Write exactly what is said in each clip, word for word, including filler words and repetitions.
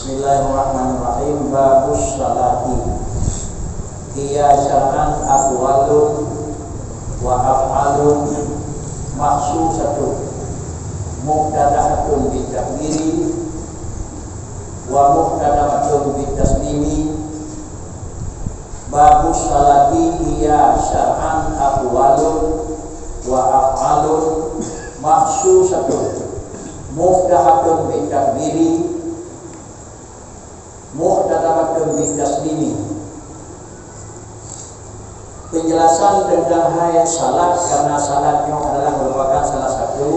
Bismillahirrahmanirrahim. Babus salati. Hiya syar'an aqwalun wa af'alun makhsusatun, muftatahatun bit takbiri wa muhtatamatun bit taslimi. Babus salati hiya syar'an aqwalun wa af'alun makhsusatun, muftahatun bit takbiri, muhtatamatun bit taslimi. Penjelasan tentang hai salat, karena salat nyoe adalah merupakan salah satu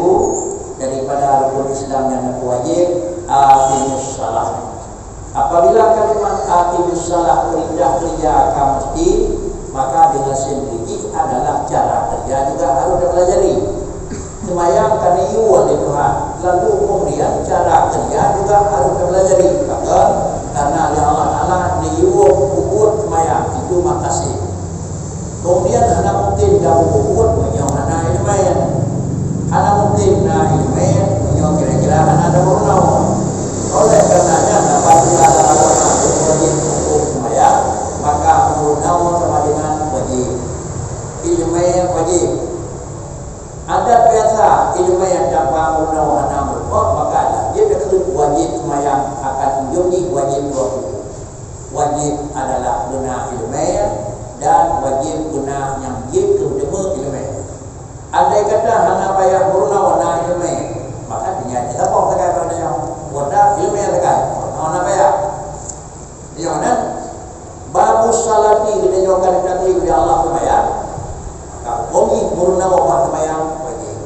daripada rukun Islam yang wajib, aqimus salat. Apabila kalimat aqimus salat perintah kerja akan mesti, maka dengan sendiri adalah cara kerja juga harus dipelajari. Seumayang ka neuyue lé Tuhan, lalu kemudian cara kerja juga harus dipelajari. Bahkan karena lé Allah Taala neuyue peubuet seumayang itu makasih. Kemudian hana mungkin kamu peubuet meunyoe hana ileumèe. Hana mungkin na ileumèe meunyoe kira-kira hana tameurunoe. Oleh karenanya, apabila ada orang wajib hukum seumayang, maka tameurunoe sama dengan wajib. Ileumèe wajib. Adat biasa, ileumèe tanpa meurunoe hana meureumpok, maka adat jeuet keu wajib seumayang akan ujong jih wajib dua puluh. Wajib adalah beuna ileumèe dan wajib beuna nyang jeuet keu deungoe ileumèe. Andai kata hana payah meurunoe na ileumèe, maka tinggai teusaboh sagai bak geutanyoe. Wada ileumèe sagai, meurunoe hana payah. Nyoe nan, babus salati geutanyoe ka ditaklim lé Allah seumayang, maka huköm jih meurunoe bak seumayang wajib.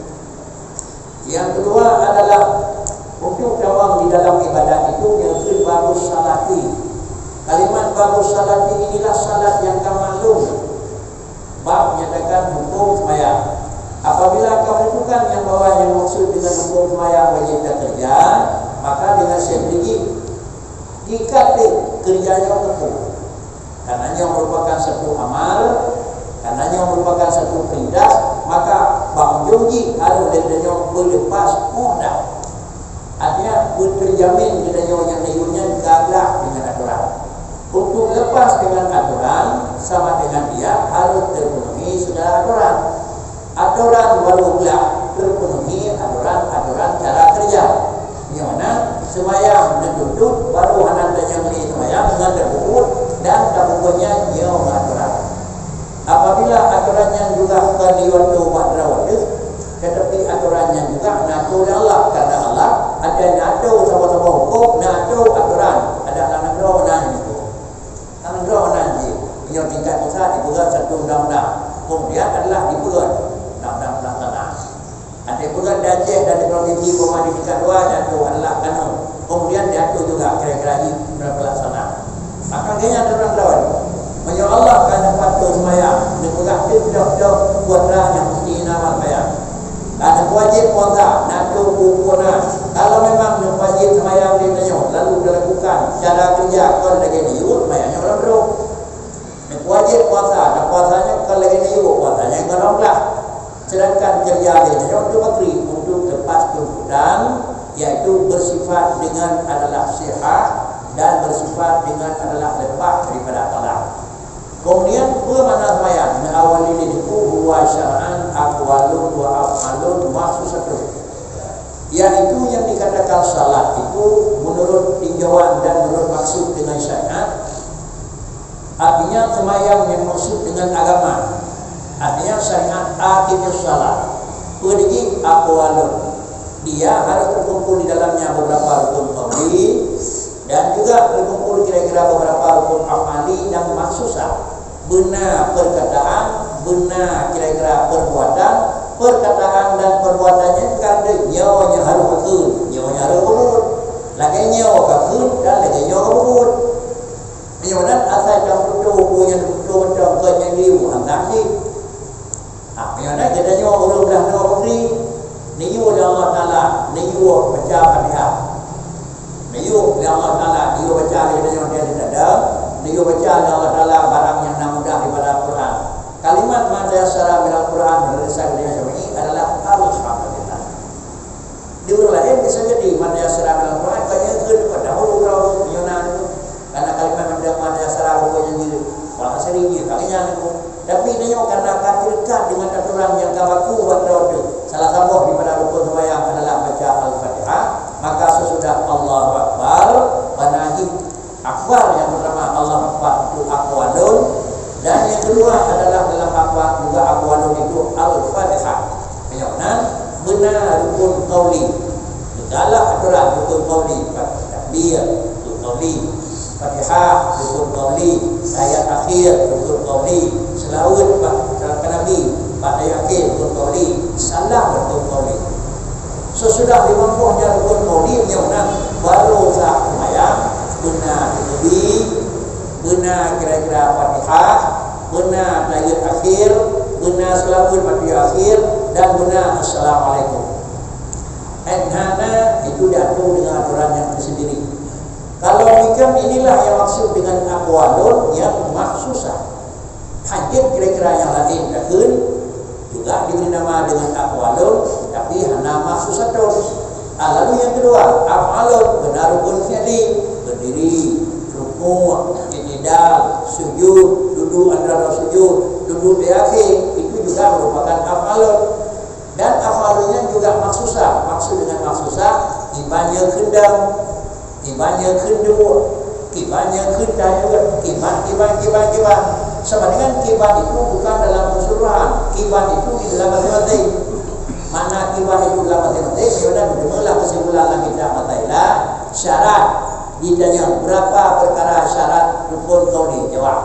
Yang kedua adalah untuk tamong di dalam ibadat itu nyang kheun babus salati. Kalimat babus salati inilah salat yang ka maklum. Bab menyatakan hukum seumayang. Apabila ka menentukan nyang bahwa nyang maksud dengan hukum seumayang wajib takerja, maka dengan sendiri jih ikat deh kerja nyoe teupeu. Karena nyoe merupakan satu amal, karena nyoe merupakan satu perintah, maka bak ujong jih harôh lé geutanyoe beulepas mudah. Artinya, beuterjamin geutanyoe nyang neuyue nyan ka gleh dengan atoran. Untuk lepas dengan atoran, sama dengan dia harôh teupenuhi segala atoran. Atoran baru gleh teupenuhi atoran-atoran cara kerja. Nyoe na, seumayang neutuntut, baru hana tanyang lé seumayang ngon tapeubuet dan tapeubuet nyan nyoe ngon atoran. Apabila atoran nyan juga kon diatur bak droe teuh, tetapi atoran nyan juga na atur lé Allah, karena Allah ada na atur saboh-saboh huköm, na atur atoran, ada lam nanggroe na nyan huköm. Lam nanggroe na jih, meunyoe tingkat pusat dipeugah satu undang-undang, kemudian adalah dipeugah undang-undang pelaksana. Ada juga di Aceh dan di provinsi umpama di tingkat dua diatur adalah kanun. Kemudian diatur juga kira-kira jih dalam pelaksanaan. Maka gaya dalam lawan. Meunyoe Allah ka dapat tu sembahyang, neupeugah teuh dok-dok puasa nyang mesti na lam sembahyang. Dan wajib puasa, na tu pukul na. Kalau memang wajib sembahyang di tanyoe, lalu dilakukan secara kerja kon lagèe neuyue, sembahyang nyoe lam droe. Wajib puasa, dan puasanya bukan lagèe neuyue, puasanya golom gleh. Sedangkan kerja dia nyoe untuk bakri, untuk lepas tuntutan, yaitu bersifat dengan adalah sihat dan bersifat dengan adalah lepas daripada talak. Kemudian, peue makna sembahyang? Min awali lidku huwa syar'an aqwalun wa af'alun makhsusatun. Yaitu yang dikatakan salat itu menurut tinjauan dan menurut maksud dengan syariat. Artinya, sembahyang yang maksud dengan agama. Artinya, syariat aqimus salat. Peue jih? Aqwalun. Dia harus terkumpul di dalamnya beberapa rukun qauli dan juga terkumpul kira-kira beberapa rukun af'ali dan makhsusah. Beuna perkataan, beuna kira-kira perbuatan, perkataan dan perbuatannya juga ada nyoe nyang harus betul, nyoe nyang harus betul. Lagèe nyoe ka kheun dan lagèe nyoe ka betul. Meunyoe nan asai nyang beutôi, peue nyang beutôi mantong kon nyang liu, hantam jih. Ha, meunyoe nan geutanyoe ureueng blah droe peugri, neuyue lé Allah Taala, neuyue baca Fatihah. Neuyue lé Allah Taala, neuyue baca lé geutanyoe di dalam, neuyue baca lé Allah Taala barang nyang na mudah daripada Al-Quran. Kalimat ma tayassara minal Quran, menurut Imam Syafi'i, adalah alhamdulillah. Di ureueng laén bisa jadi, ma tayassara minal Quran, kon nyang kheun padahulu droe, Iya, kali nyan aku. Tapi tanyoe karena ka teurekat dengan aturan nyang ka baku bak droe teuh. Salah saboh daripada rukun sembahyang adalah baca Al-Fatihah, maka sesudah Allahu Akbar, bana jih akbar yang pertama Allahu Akbar itu aqwalun, dan yang kedua adalah dalam akbar juga aqwalun itu Al-Fatihah. Meunyoe na beuna rukun qauli. Segala aturan rukun qauli, takbir, rukun qauli. Fatihah, rukun qauli, tahiyat akhir, rukun qauli, seulaweuet bak, bak Nabi, bak tahiyat akhir, rukun qauli, salam, rukun qauli. Sesudah limong boh nyan rukun qauli, nyoe na baru sah sembahyang, beuna takbir, beuna kira-kira Fatihah, beuna tahiyat akhir, beuna seulaweuet bak tahiyat akhir, dan beuna assalamualaikum. Eh, hana, itu diatur dengan aturan yang tersendiri. Kalau demikian, inilah yang maksud dengan aqwalun yang makhsusah. Hana kira-kira yang lain takheun juga diberi nama dengan aqwalun, tapi hana makhsusatun. Ah, lalu yang kedua, af'alun, beuna rukun fi'li, berdiri, rukuk, i'tidal, sujud, duduk antara sujud, duduk di akhir, itu juga merupakan af'alun. Dan af'alun nyan juga makhsusah. Maksud dengan makhsusah, kiban nyang kheun dam, kiban nyang kheun duek, kiban nyang kheun tahajud, kiban, kiban, kiban, kiban. Sama dengan kiban itu bukan dalam keseluruhan. Kiban itu di dalam masing-masing. Makna kiban itu dalam masing-masing, ya udah, deungoe lah kesimpulan lam kitab Mataila, syarat. Ditanya, berapa perkara syarat rukun qauli? Jawab.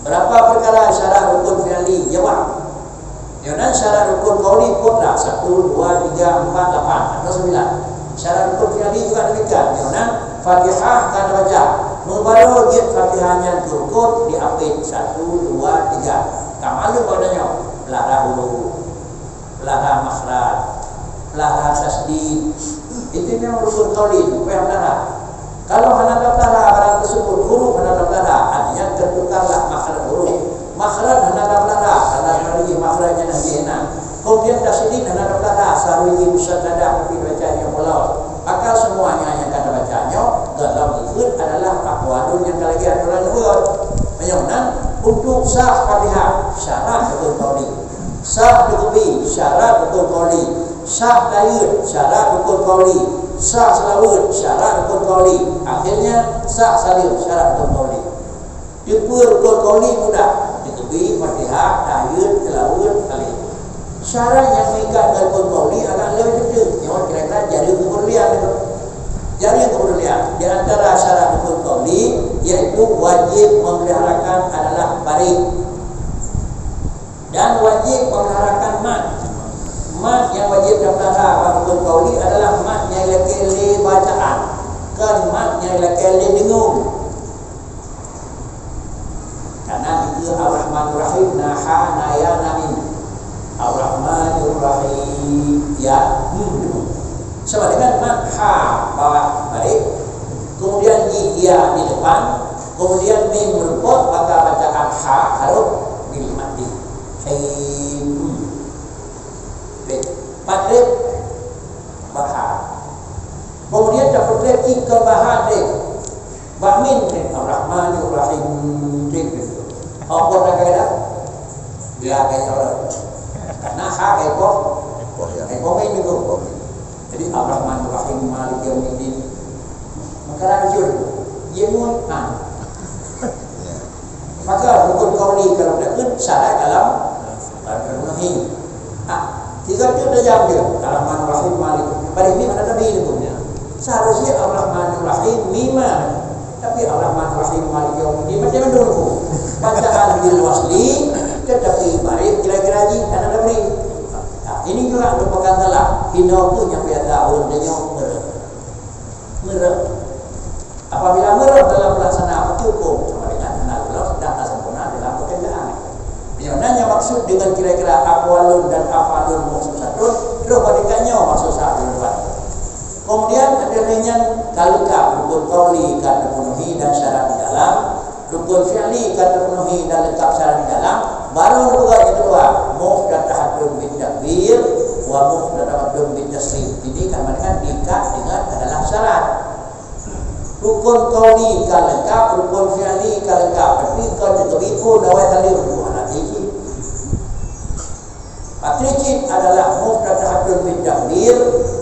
Berapa perkara syarat rukun fi'li? Jawab. Nyoe nan syarat rukun qauli pun lah, satu, dua, tiga, empat, lapan, atau sembilan. Syarat rukun fi'li juga demikian. Nyoe nan Fatihah ka tabaca. Meubaroe jeuet Fatihah nyan keu rukun diapit, satu, dua, tiga. Ka maklum pada nyoe, peulahra huruf, peulahra makhraj, peulahra tasydid. Itu memang rukun qauli, supaya peulahra. Kalau hana tapeulahra barang tersebut, huruf hana tapeulahra, artinya tertukarlah makhraj huruf. Makhraj hana tapeulahra, karena sebenarnya makhraj nyan hana jih na. Kemudian tasydid hana tapeulahra, seharusnya jih musyaddad tapi baca nyoe polos. Maka semuanya yang ka tabaca nyoe, golom ikheun adalah aqwalun nyang ka lagèe aturan leuwat. Meunyoe nan, untuk sah Fatihah, syarat rukun qauli. Sah takbir, syarat rukun qauli. Sah tahiyat, syarat rukun qauli. Sah seulaweuet, syarat rukun qauli. Akhirnya, sah saleuem, syarat rukun qauli. Teupeue rukun qauli mudah. Takbir, Fatihah, tahiyat, seulaweuet, saleuem. Syarat nyang meuikat ngon rukun qauli agak lé teuntèe. Nyoe kira-kira jareung keupeureulian nyoe. Jareung keupeureulian. Di antara syarat rukun qauli, yaitu wajib memeliharakan adalah barék. Dan wajib memeliharakan mad. Mad nyang wajib tapeulihara bak rukun qauli adalah mad nyang ilakèe lé bacaan, kon mad nyang ilakèe lé deungö. Karena dikeue Ar-Rahmanur Rahim, na ha, na ya, na mim. Ar-Rahmanur Rahim, ya, hmm. Sama dengan mad ha bak barék, kemudian jih ya di depan, kemudian mim meureumpok, maka bacaan ha harôh bil mad. Him. Baik. Patrek bak ha. Kemudian tapeutret cit keu bak ha trek. Bak mim trek. Ar-Rahmanir Rahim trek. Apa dah kaya dah? Dia kaya orang. Nah, ha kaya kok. Kaya kok mim itu. Jadi, Ar-Rahmanir Rahim, Maliki Yaumiddin. Maka lanjut. Dia pun ha. Maka rukun qauli kalau takheun syarat dalam, dalam rukun qauli. Ha, tiga tu dah jam dia. Ar-Rahman Rahim Malik. Bari ni mana Nabi ni punya. Seharusnya Ar-Rahman Rahim mima. Tapi Ar-Rahman Rahim Malik Yaumiddin macam mana dulu? Bacaan bil wasli, tetapi barék kira-kira ji karena Nabi. Ha, ini juga merupakan salah. Hina pun nyampai ada orang dia nyawa. Meureuh. Apabila meureuh dalam pelaksanaan huköm, sama dengan hana lulus dan tak sempurna dalam pekerjaan. Meunyoe na nyang maksud dengan kira-kira aqwalun dan af'alun makhsusatun, troh bak tingkat nyoe maksud sah leuwat. Kemudian, ada nyan ka leungkap rukun qauli ka teupenuhi dan syarat di dalam, rukun fi'li ka teupenuhi dan leungkap syarat di dalam, baru rukun yang kedua, muftatahatun bit takbir wa muftatahatun bit taslim. Ini kan mereka diikat dengan adalah syarat. Rukun qauli ka leungkap, rukun fi'li ka leungkap, tapi kon teukeubiko Pun awai saleuem, bukan hati cit. Hati cit adalah muftatahatun bit takbir,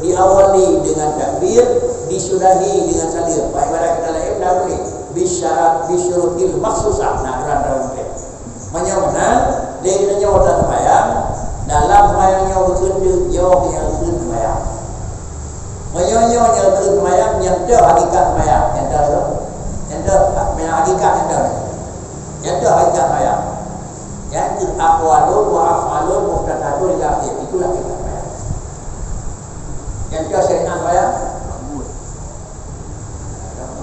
diawali dengan takbir, disudahi dengan saleuem. Bak ibarat kita laén dah boleh. Bisyarat, bisyurutil makhsusah. Nah, terang-terang boleh. Meunyoe meunan, lé nyoe taseumbahyang, dalam seumbahyang nyoe beukeuneuk nyoe nyang kheun seumbahyang. Meunyoe nyoe nyang kheun seumbahyang, nyang teuh hakikat seumbahyang, nyang teuh tu. Nyang teuh, nyang hakikat nyang teuh. Nyang teuh hakikat seumbahyang. Nyang kheun aqwalun wa af'alun muftatahatun ila akhir. Itulah hakikat seumbahyang. Nyang teuh syariat seumbahyang.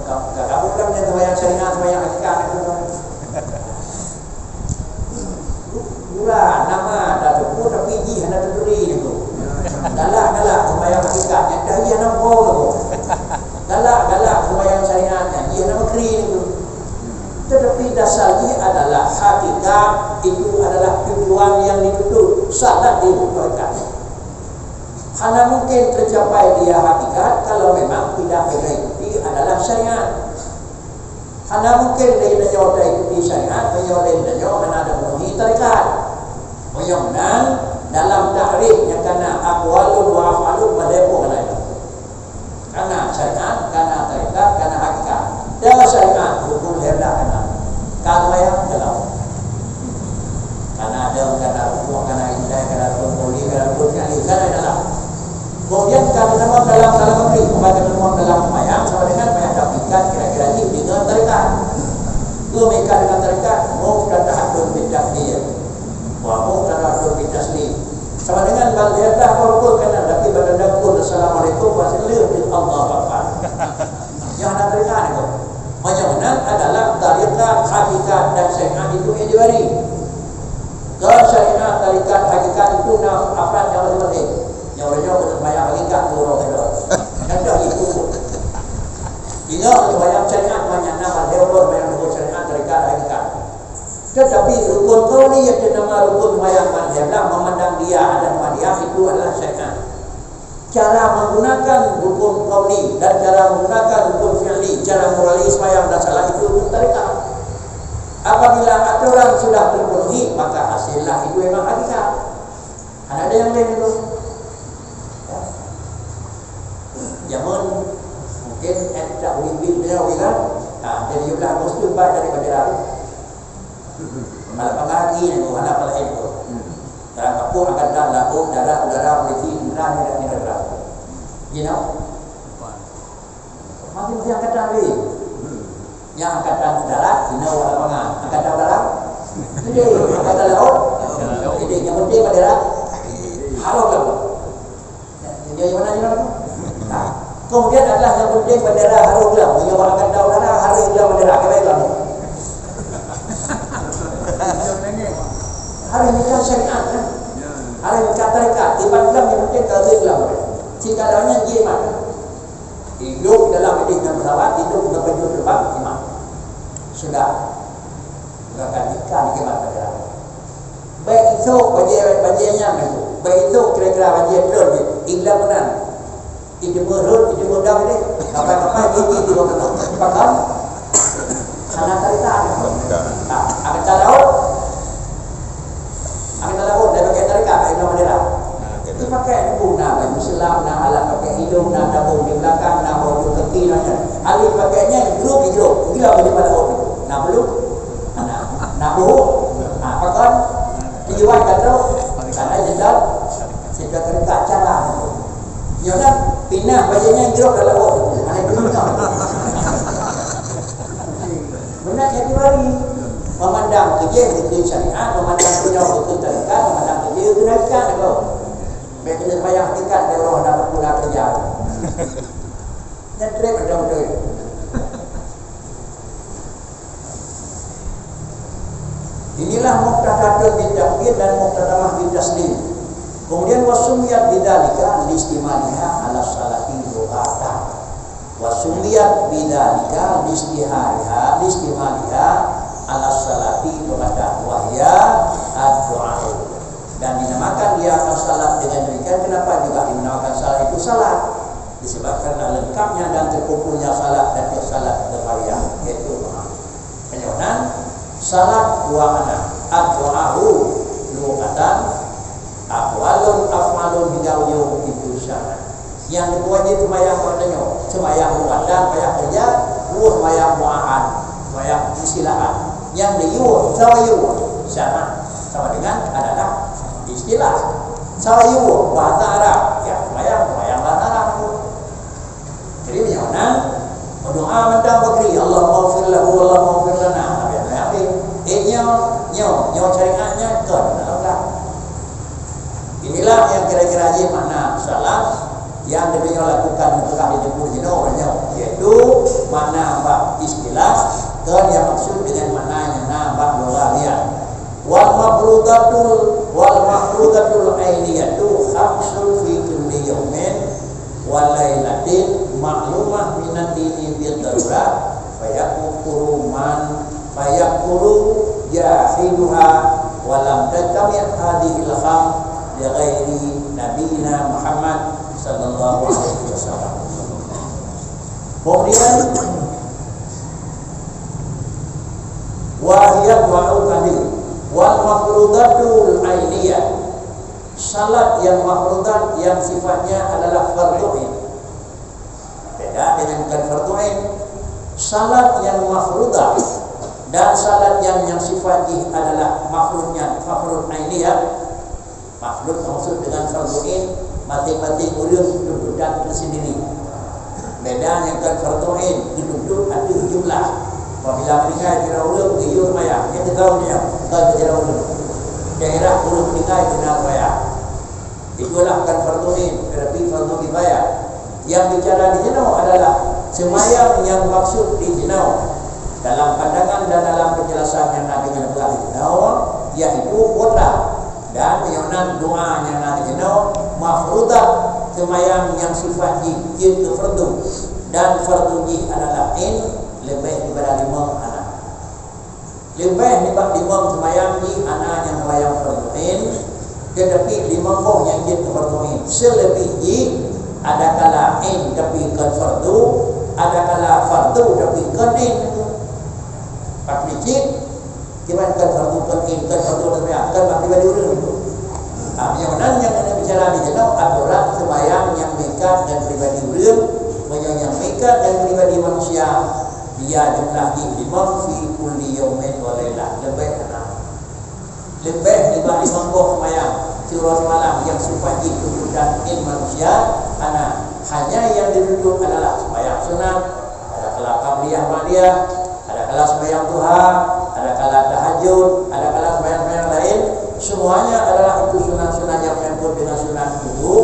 Ka, ka, ka bukan dia sembahyang syariat, sembahyang hakikat itu. Gura nama dah tu, tapi jih hana teuturi itu. Galak-galak sembahyang hakikat, nyata jih hana po tu. Galak-galak sembahyang syariat, jih hana menteri itu. Tetapi dasar jih adalah hakikat, itu adalah tujuan yang dituju, salah dibutuhkan. Hana mungkin tercapai dia hakikat kalau memang tidak kita ikuti adalah syariat. Hana mungkin lé tanyoe ta ikuti syariat, meunyoe lé tanyoe hana ada memenuhi tarekat. Meunyoe meunan, dalam takrif nyang kana aqwalun wa af'alun, padahai peue kana itu. Kana syariat, kana tarekat, kana hakikat. Dan syariat, rukun lhèe blah kana. Ka seumbahyang, ka lawan. Kana adeueng, kana rukuk, kana indai, kana rukun qauli, kana rukun fi'li, kana dalam. Kemudian, ka teutamong dalam salam maghrib, ka teutamong dalam seumbahyang, sama dengan payah tapikat kira-kira jih dengan tarekat. Peue meuikat dengan tarekat, muftatahatun bit takbir. Wa muftatahatun bit taslim. Sama dengan bang dia dah rukun kana, tapi pada dakun assalamualaikum, wa sallam, Allahu Akbar. Nyang hana tarekat itu. Meunyoe meunan adalah tarekat, hakikat dan syariat itu ijbari. Keu syariat, tarekat, hakikat itu na afrad nyang masing-masing. Nyang uroe nyoe keuneuk sembahyang hakikat, dua uroe keudroe. Contoh itu. Ingat, sembahyang syariat banyak nama, dia uroe sembahyang rukun syariat, tarekat, hakikat. Tetapi rukun qauli nyang ternama rukun sembahyang madhab lah memandang dia dan madhab itu adalah syariat. Cara menggunakan rukun qauli dan cara menggunakan rukun fi'li, cara mengawali sembahyang dan salat itu rukun tarekat. Apabila aturan sudah terpenuhi, maka hasillah itu memang hakikat. Hana ada yang lain itu. Ya. Jameun mungkin eh, tak boleh beli beliau kan. Ha, jadi jumlah Agustus baik dari bandera tu. Malah pengaki ni, hana pala itu. Dalam kampung akan datang laut, darat, udara, polisi, tentara, ni dah kena berlaku. You know? Masing-masing angkatan weh. Yang angkatan darat, inoe awak lapangan. Angkatan udara, ini. Angkatan laut, ini. Yang penting bendera, harus laut. Yang mana, yang mana? Nah, kemudian adalah yang penting bendera harus Islam. Yang angkatan udara harus Islam bendera. Kata Islam. Harus nikah syariat, kan? Harus nikah tarekat. Iman Islam yang penting harus Islam. Sehingga dalamnya jimat. Hidup dalam hadis Nabi pesawat, hidup dalam baju terbang, iman. Sudah. Sudah kan ikan ikan pada. Baik itu, bajai, bajai nyan itu. Baik itu, kira-kira bajai drone ni. Indah benar. Itu menurut, itu mudah ni. Kapal-kapal, ini, ini, ini. Faham? Hana tarekat. Nah, angkatan laut. Angkatan laut, dia pakai tarekat, pakai bendera. Dia pakai guna baju selam, na alat pakai hidung, na tabung di belakang, na baju kaki, na nyan. Ahli pakainya grup di grup. Gila baju pada laut. Na belum? Na, na buhuk. Na pakon. Tujuan kata, karena jendal, sudah tarekat cara. Nyoe kan, pinah bajai nyan jroh dalam laut. Hana guna. Beuna jadi wali. Memandang keujeuh beutôi syariat, memandang keujeuh beutôi tarekat, memandang keujeuh beutôi tarekat, tu. Baik kena sembahyang hakikat, dia orang dah berguna kerja. Dan trek macam tu. Inilah muqtadatul bit takbir dan muqtadamah bit taslim. Kemudian, wasumiyat bidzalika listimaliha ala salati lughatan. Wasumiyat bidzalika listihariha, listimaliha ala salati lughatan, wa hiya addu'a. Dan dinamakan dia akan salat dengan demikian. Kenapa juga dinamakan salat itu salat? Disebabkan lengkapnya dan terkumpulnya salat dan tiap salat bervarian, yaitu Meunyoe nan, Salat dua makna. Ad-du'a'u lughatan, aqwalun af'alun hingga ujông itu syarat. Nyang geupeue jih seumayang tanyoe, seumayang lughatan, seumayang keureuja, dua seumayang mu'ahan, seumayang istilahan. Nyang diyue, sawa yue, syarat sama dengan adalah istilah. Sawa yue, bahasa Arab, ya, seumayang, seumayang bahasa Arab. Jadi, meunyoe na, doa mantong bak Nabi, "Allahumma ighfir lahu, Allahumma ighfir lana." Nabi, Nabi, eh, nyoe, nyoe, nyoe syariat nyan kon, Allah. Inilah yang kira-kira jih makna salat yang Nabi nyoe lakukan, telah dijemput jinoe ureueng nyoe, yaitu makna bak istilah, kon yang maksud dengan makna nyang na bak lugha nyan. Wal mafrudatul, wal mafrudatul ainiyatu khamsun fi kulli yaumin wa lailatin ma'lumah minad dini bid darurah, fayakfuru man, fayakfuru jahiduha, wa lam tajtami' hadhil khams li ghairi nabiyina Muhammad sallallahu alaihi wasallam. Kemudian, wa hiya du'aul qadim, wal mafrudatul ainiyah. Salat yang mafrudat yang sifatnya adalah fardhu ain. Beda dengan bukan fardhu ain. Salat yang mafrudah dan salat yang, yang sifat jih adalah mafrudnya, mafrud ainiyah. Mafrud maksud dengan fardhu ain, maté-maté ureueng tuntutan tersendiri. Beda nyang kon fardhu ain, geutuntut ateueh jumlah. Apabila meuninggai sidroe ureueng, geuyue seumayang, nyan teuka ureueng nyan, kon sidroe ureueng. Daerah ureueng meuninggai keunan seumayang. Itulah bukan fardhu ain, tetapi fardhu kifayah. Yang bicara di sinoe adalah seumayang nyang maksud di sinoe. Dalam pandangan dan dalam penjelasan nyang na di sinoe, yaitu kuota. Dan meunyoe nan doa nyang na di sinoe mafrudah, seumayang nyang sifat jih jeuet keu fardhu, dan fardhu jih adalah ain, leubeh daripada limong hana. Leubeh nibak limong seumayang jih hana nyang seumayang fardhu ain, teutapi limong boh nyang jeuet keu fardhu ain. Seuleubeh jih adakala ain tapi kon fardhu, adakala fardhu tapi kon ain. Pat cit Kiban kon fardhu, kon ain, kon fardhu, kon seumayang, kon bak pribadi ureueng. Ha, meunyoe nan nyang keuneuk bicara di sinoe atoran seumayang nyang meuikat ngon pribadi ureueng. Meunyoe nyang meuikat ngon pribadi manusia, dia jumlah jih limong fi kulli yaumin wa lailah, leubeh hana. Leubeh nibak limong boh seumayang siuroe seumalam nyang sifat jih tuntutan ain manusia, hana. Hanya nyang dituntut adalah seumayang sunat, adakala qabliyah ba'diyah, adakala seumayang duha, adakala tahajud, adakala seumayang-seumayang laén, semuanya adalah itu sunat-sunat yang menyangkut dengan sunat wudu,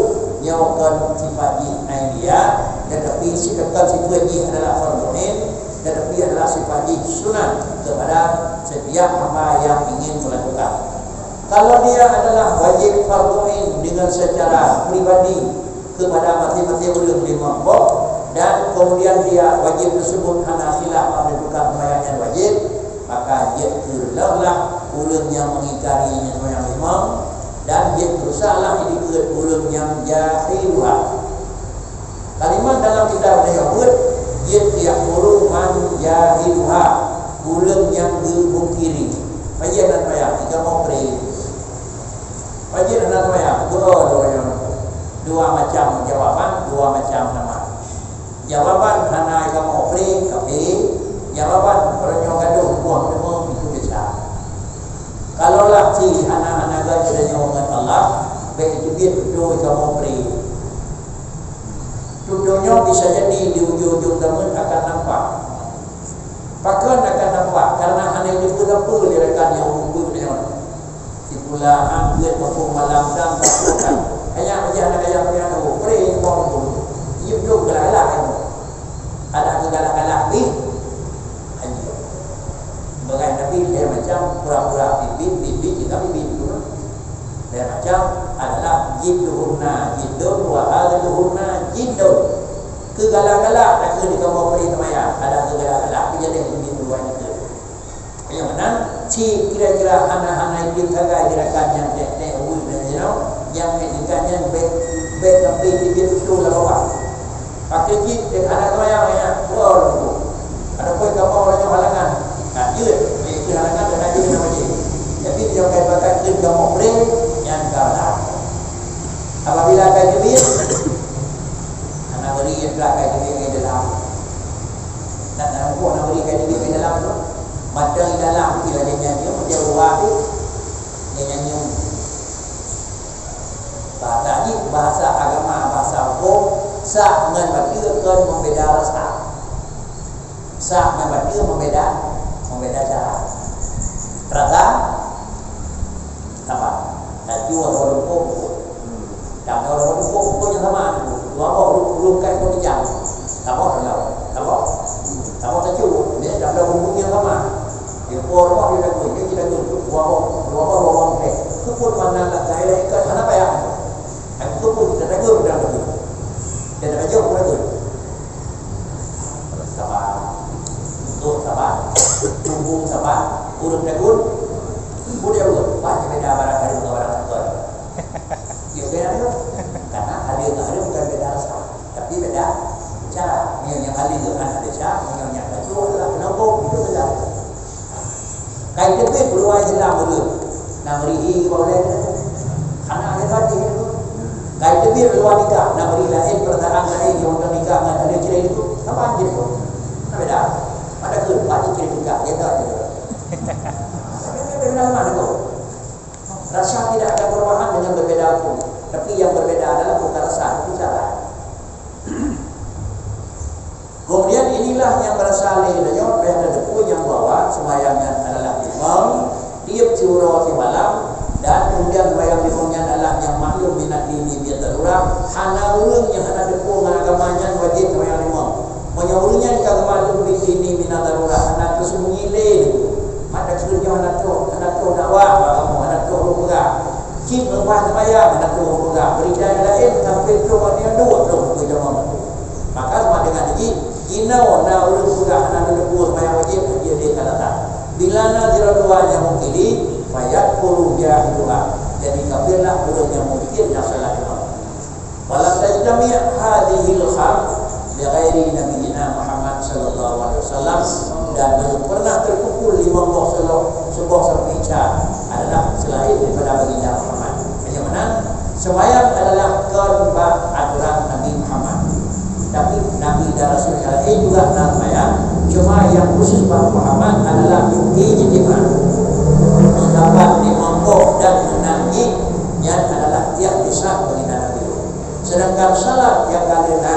nyoe kon sifat jih ainiyah, tetapi si-, kon sifat jih adalah fardhu ain, tetapi adalah sifat jih sunat kepada setiap hamba yang ingin melakukan. Kalau dia adalah wajib fardhu ain dengan secara pribadi, kepada maté-maté ureueng limong boh, dan kemudian dia wajib tersebut hana khilaf bak menentukan seumayang nyan wajib, maka jeuet keu lheueh lah ureueng nyang mengingkari nyan seumayang limong, dan jeuet keu sah lah dikeue ureueng nyang jahiluha. Kalimat dalam kitab nyoe buet, jeuet keu yaqulu man jahiluha, ureueng nyang geumungkiri. Pajan nan seumayang, ikamoh pre. Pajan hana seumayang, dua, dua nyoe. Dua macam jawaban, dua macam nama. Jawaban hana kamoe pre, kafé. Jawaban, ureueng nyoe gadôh buah deungon pintoe desya. Kalaulah si hana-hana geutanyoe ngon Allah, bèk jiteubiet tutoe kamoe pre. Tutoe nyoe bisa jadi di ujong-ujong zaman akan nampak. Pakon akan nampak? Karena hana jiteupeue lé rakan nyang ureueng beuet nyoe. Sikula han beuet muphom malam dan takot. Hanya bejah na kaya pian tu, pre pom tu. Yub tu galak-galak tu. Ada tu galak-galak pih. Hanya. Bagai Nabi dia macam pura-pura bibit, bibit kita bibit tu. Dia macam adalah jidduhunna jiddun wa hadluhunna jiddun. Keugalak-galak takheun di kamoe pre seumayang, ada keugalak-galak keujaleh bibit dua itu. Nyang meunan, si kira-kira hana-hana jeuet sagai gerakan nyang tek-tek ueh dan jinoe, nyang tek tingkat nyan bèk, bèk sampai jeuet beutôi lam bawah. Pakai jih, tek hana seumayang, ya, oh, lungkuh. Ada pun kamoe ureueng nyoe halangan. Nah, jeuet, itu halangan dan Nyan nyoe dia buah tu, nyan nyoe. Bahasa jih, bahasa agama, bahasa hukum, sah ngon bateue kon membeda rasa. Sah ngon bateue membeda, membeda cara. Rasa sama. Laju atau hukum. Kamoe ureueng tuha, ureueng tuha nyang sama tu. Dua boh ureueng, ureueng kai ureueng bijang. Kamoe dalam, kamoe, kamoe tacut. Ni dalam ureueng nyang sama. Di poro di dagu, di dagu. Dua boh, dua boh, dua boh teh. Itu pun mana lah saya ikat, mana payah. Aku tu pun kita dagu dalam tu. Kita dagu pun dagu. Sabar. Untuk sabar. Tunggu sabar. Urut dagu. Boleh urut. Banyak beda barang hari dengan barang tuan. Yuk, beda tu. Karena ada ngon ada bukan beda rasa, tapi beda cara. Nyoe nyang ada ngon ada rasa, nyoe nyang satu adalah penopong, itu beda. Kai teubiet keuluwa Islam ureueng, na meuri hi bak ulèe tu. Hana ada hati tu. Kai teubiet keuluwa nikah, na meuri laén perasaan laén nyang ka nikah ngon ada cerai tu. Apa anjir tu? Na beda. Pada tu, bagi cerai nikah, dia tak ada. Tapi dia beda mana tu? Rasa tidak ada perubahan dengan berbeda hukum, tapi yang berbeda adalah bukan rasa, tapi cara. Kemudian inilah yang berasal dari tanyoe, payah tateupeue nyang bahwa sembahyang nyan adalah limong tiep siuroe simalam, dan kemudian sembahyang limong nyan adalah nyang maklum minat dini biasa urang, hana ureueng nyang hana teupeue ngon agama nyan wajéb sembahyang limong. Meunyoe ureueng nyan ka geumaklum bit dini minat darurat, hana teusembunyi lé. Mata keuneuk nyoe hana troh, hana troh dakwah bak kamoe, hana troh lôn peugah. Cit leupah seumayang hana troh lôn peugah. Beurita nyang laén sampoe troh bak nyoe dua troh lôn peugah. Maka sama dengan jih, jinoe na ureueng peugah hana lôn teupeue seumayang wajéb, jih lé ka datang. Bila na sidroe dua nyang mungkiri, fayakfuru jahiduha. Jadi kafirlah ureueng nyang mungkir nyang salah nyoe. Walam tajtami' hadhil khams li ghairi nabiyyina Muhammad sallallahu alaihi wasallam, dan belum pernah terkumpul lima boh seuloh, seuboh serpent adalah selain daripada baginda Muhammad. Hanya mana sembahyang adalah kon bak aturan Nabi Muhammad. Tapi Nabi dan Rasul yang lain juga na sembahyang, cuma yang khusus bak Muhammad adalah ijtima. Dapat lima boh dan menangis, nyan adalah tiap kisah baginda Nabi. Sedangkan salat nyang ka lheueh na,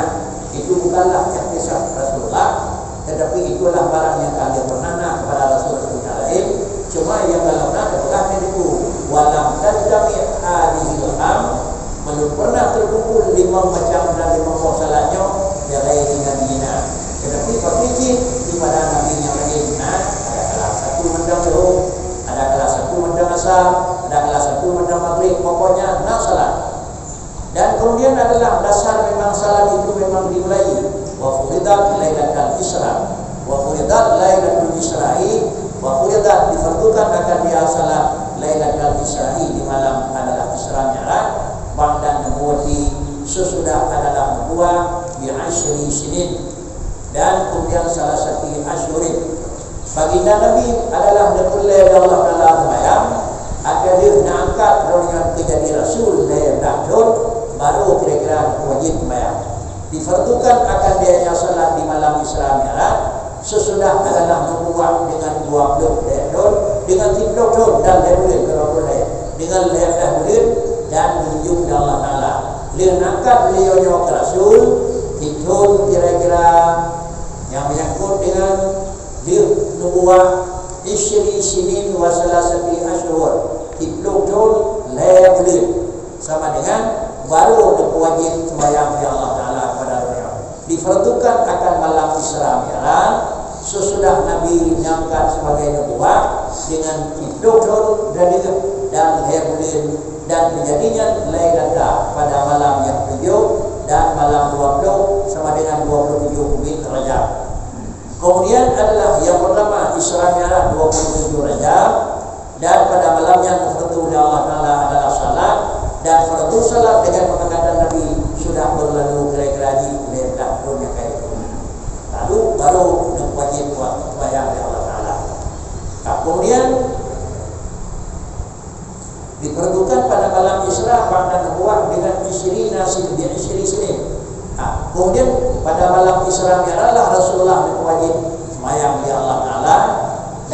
itu bukanlah iktisad Rasulullah, tetapi itulah barang nyang ka lheueh pernah na kepada rasul-rasul nyang laén, cuma nyang ka lheueh na teupeugah nyan itu, "Walam tajtami' hadhil khams," belum pernah terkumpul lima macam dan lima boh salat nyoe, ya ghairi nabiyyina. Tetapi pakri cit daripada nabi nyang laén na, ada kalah satu mandang zuhur, ada kalah satu mandang asar, ada kalah satu mandang maghrib, pokoknya na salat. Dan kemudian adalah dasar memang salat itu memang dimulai. Wa furidat lailatal Isra. Wa furidat lailatul Isra'i. Wa furidat, difardukan akan dia salat lailatul Isra'i, di malam adalah Isra Mi'raj, ba'dan nubuwwati, sesudah adalah nubuwah, bi asyri sinin. Dan kemudian salasati asyhurin. Baginda Nabi adalah neupeureulèe lé Allah Taala seumayang, akhé deuh neuangkat droe nyan keu jadi rasul lhèe blah thôn, barô kira-kira wajéb seumayang. Difardukan akan dia salat di malam Isra Mi'raj, sesudah adalah nubuwah dengan dua ploh lhèe thôn, dengan siplôh thôn dan lhèe buleuen, dua ploh lhèe, dengan lhèe blah buleuen dan geuyue lé Allah Taala. Lheueh neuangkat beliau nyoe keu rasul, di thôn kira-kira nyang menyangkut dengan deuh nubuwah, isyri sinin wa salasati asyhur, siplôh thôn lhèe buleuen, sama dengan barô neupeuwajéb seumayang lé Allah Taala kepada ureueng nyoe. Difardukan akan malam Isra Mi'raj, sesudah Nabi diangkat sebagai nubuwah dengan siplôh thôn dan lhèe buleuen, dan teujadi nyan Lailata pada malam nyang tujoh dan malam dua ploh sama dengan dua ploh tujoh buleuen Rajab. Kemudian adalah yang pertama Isra Mi'raj dua puluh tujuh Rajab, dan pada malam nyan fardu lé Allah Taala adalah salat, dan fardu salat dengan pengangkatan Nabi sudah berlalu kira-kira di lima belas tahun yang lalu. Lalu baru wajib buat sembahyang oleh Allah Taala. Nah, kemudian diperlukan pada malam Isra ba'da nubuwah dengan isyrina sin, bi isyri sinin. Ha, kemudian pada malam Isra Mi'raj lah Rasulullah wajib semayang di Allah Taala,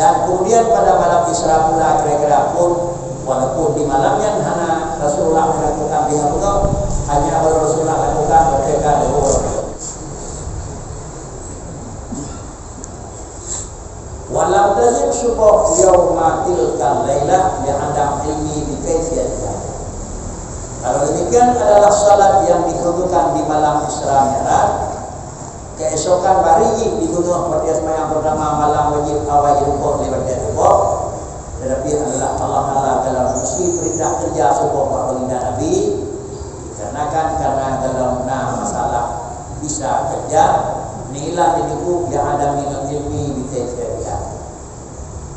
Dan kemudian pada malam Isra pula kira-kira pun, walaupun di malam nyan hana Rasulullah melakukan tinggal peugah, hanya baru Rasulullah lakukan ketika zuhur. Walam tajib subuh yauma tilkal lailah li adam ilmi bi kaifiyatiha. Kalau demikian adalah salat yang ditunjukkan di malam Isra Mi'raj, keesokan hari jih di gunong pada seumayang pertama malam wajib awai jumpa lewat dia subuh, tetapi adalah Allah Taala dalam mesti perintah kerja subuh bak baginda Nabi, dikarenakan karena dalam na masalah bisa kerja, nilai diriku yang ada minal ilmi bi kaifiyatiha.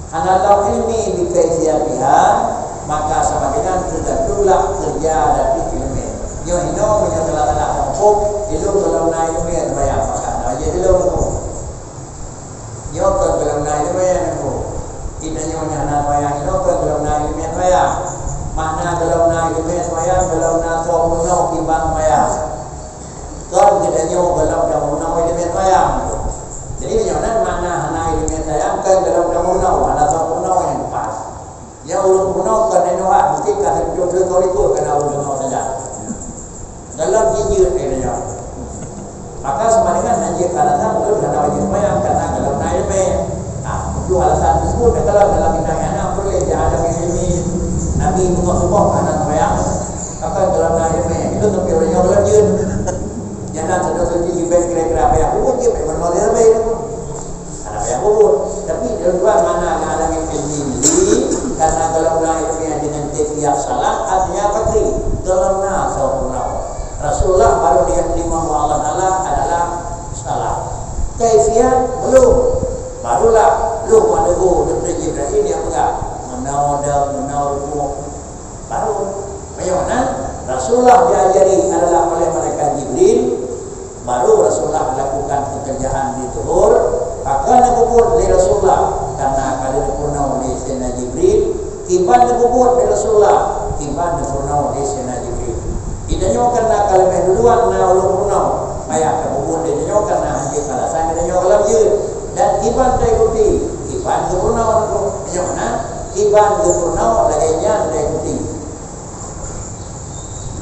Hana tau ilmi bi kaifiyatiha, maka sama dengan teugantung lah kerja dari ilmi. Nyoe hino meunyoe telah-telah muphom, ilung belum na ilmi sembahyang, maka na je ilung tu. Nyoe kan belum na ilmi tu. Kita nyoe hana sembahyang, nyoe kan belum na ilmi sembahyang. Makna belum na ilmi sembahyang, belum na soe peunoh kiban sembahyang. Kon geutanyoe gohlom tameurunoe ileumèe sayang. Jadi, meunyoe nan makna hana ileumèe sayang, kon gohlom tameurunoe, hana soe peurunoe nyang pas. Nyang ulôn peurunoe kon neunoe, mungkin ka seutuju lé kau ikot keu na ulôn deungoe saja. Gohlom jijeuet lé nyoe. Maka, sama dengan hana jeuet alasan ulôn hana wajéb sembahyang, karena gohlom na ileumèe. Nah, untuk alasan tersebut, kalau dalam bidang anak boleh dia ada ilmi, Nabi Muhammad hana sembahyang, maka gohlom na ileumèe. Itu tapi orang yang gohlom jeuet. Nyang na seudeukah jih jibèk kira-kira payah bubuet jih, payah meunong lé sabe nyan pun. Hana payah bubuet. Tapi di luwa mana ngon alam ilmi jih, karena kalau na ilmi dengan kaifiah salat, artinya apa tadi? Kalau na soe peurunoe. Rasulullah baru dia terima oleh Allah Taala adalah salat. Kaifiah belum. Barulah lheuh meununggu Jibril yang peugah, meunoe dong, meunoe rukuk. Baru. Meunyoe na, Rasulullah diajari adalah oleh malaikat Jibril, baru Rasulullah lakukan pekerjaan di zuhur, maka neububuet lé Rasulullah, karena ka lheueh neupeurunoe lé Saidina Jibril, kiban neububuet lé Rasulullah, kiban neupeurunoe lé Saidina Jibril. Geutanyoe karena ka leubeh duluan na ulôn peurunoe, payah tabubuet lé geutanyoe karena hana alasan geutanyoe gohlom jeuet, dan kiban taikuti, kiban geupeurunoe. Meunyoe na, kiban geupeurunoe lagèe nyan taikuti.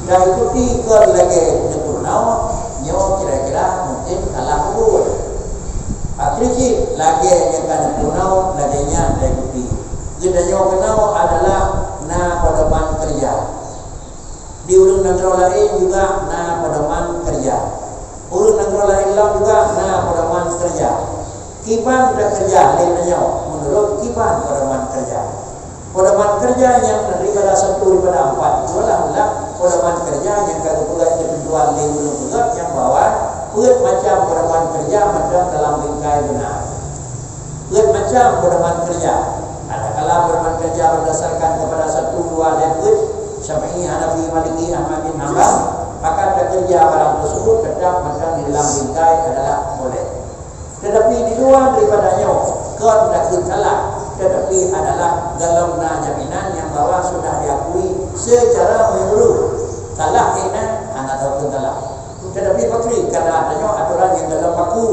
Taikuti kon lagèe neupeurunoe, nyoe kira-kira mungkin salah bubuet. Akhé jih lagèe nyang ka neupeurunoe, lagèe nyan taikuti. Geutanyoe keunoe adalah na pedoman keureuja. Di ureueng nanggroe laén juga na pedoman keureuja. Ureueng nanggroe laén lom juga na pedoman keureuja. Kiban takeureuja lé tanyoe meunurot kiban pedoman keureuja. Pedoman keureuja nyang daripada satu daripada empat itu adalah pedoman keureuja nyang ka geupeugah keutentuan lé ureueng peugah nyang bahwa peuet macam pedoman keureuja mantong dalam bingkai beuna. Peuet macam pedoman keureuja. Adakala pedoman keureuja berdasarkan kepada satu dua lé peuet, Syafi'i, Hanafi, Maliki, Ahmad bin Hanbal, maka takeureuja barang tersebut tetap mantong di dalam bingkai adalah boleh. Tetapi di luar daripada nyoe, kon takheun salah, tetapi adalah golom na jaminan nyang bahwa sudah diakui secara menyeluruh. Salah kena hana tahu pun salah. Tetapi pakri karena adanya aturan nyang golom baku.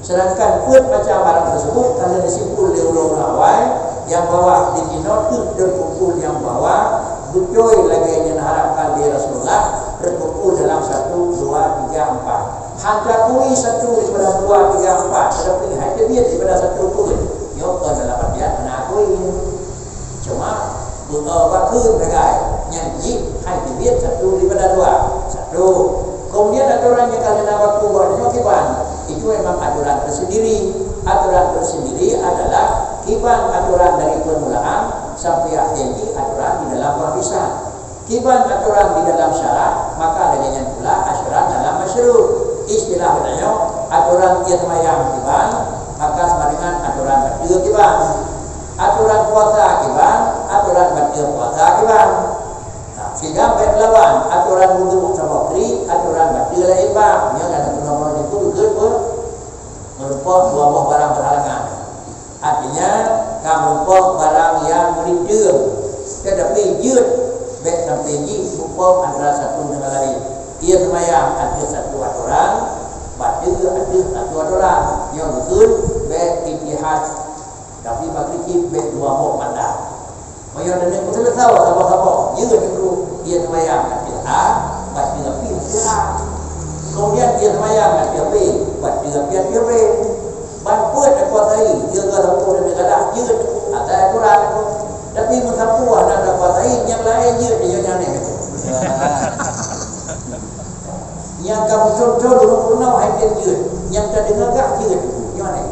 Sedangkan peuet macam barang tersebut karena disimpul lé ulama awai nyang bahwa di sinoe teuh teukumpul nyang bahwa beutôi lagèe nyang harapkan lé Rasulullah teukumpul dalam satu, dua, tiga, empat. Hana kui satu daripada dua, tiga, empat, tetapi hai teubiet daripada satu pun. Nyoe kon dalam artian hana kui. Cuma, beutôi bakheun sagai, nyan jih hai teubiet satu daripada dua. Satu. Kemudian aturan nyang ka lheueh na baku bak nyoe kiban, itu memang aturan tersendiri. Aturan tersendiri adalah kiban aturan dari permulaan sampai akhir jih aturan di dalam penghabisan. Kiban aturan di dalam syarak, maka lagèe nyan pula aturan dalam masyru'. Istilah geutanyoe, aturan ie seumayang kiban, maka sama dengan aturan bateue kiban. Aturan puasa kiban, aturan bateue puasa kiban. Nah, sehingga bèk lawan aturan wudhu saboh kri, aturan bateue laén bak. Nyoe dan aturan itu begitu pun merupakan dua boh barang berhalangan. Artinya, ka meurumpok barang nyang meurinteueng, tetapi jeuet bèk sampai jih meurumpok antara satu dengan lain. Ie seumayang ateueh satu atoran, bateue ateueh satu atoran. Nyoe beutôi bèk ittihad. Tapi bak keuchik bèk dua boh mata. Meunyoe neuneuk peuseuleusoe saboh-saboh, jeuet teungku, dia seumayang ateueh A, bak teungku pih ateueh A. Keumudian dia seumayang ateueh B, bak teungku pih ateueh B. Ban peuet takuasai, dia ka sampôh dan galak, jeuet teungku, asai kurang teungku. Tapi meusapeue hana takuasai, nyang laén jeuet, dia nyan aneh teungku. Nyang ka meucon-con ureueng peurunoe hai tem jeuet, nyang ka deungoe gak jeuet teungku, nyan aneh.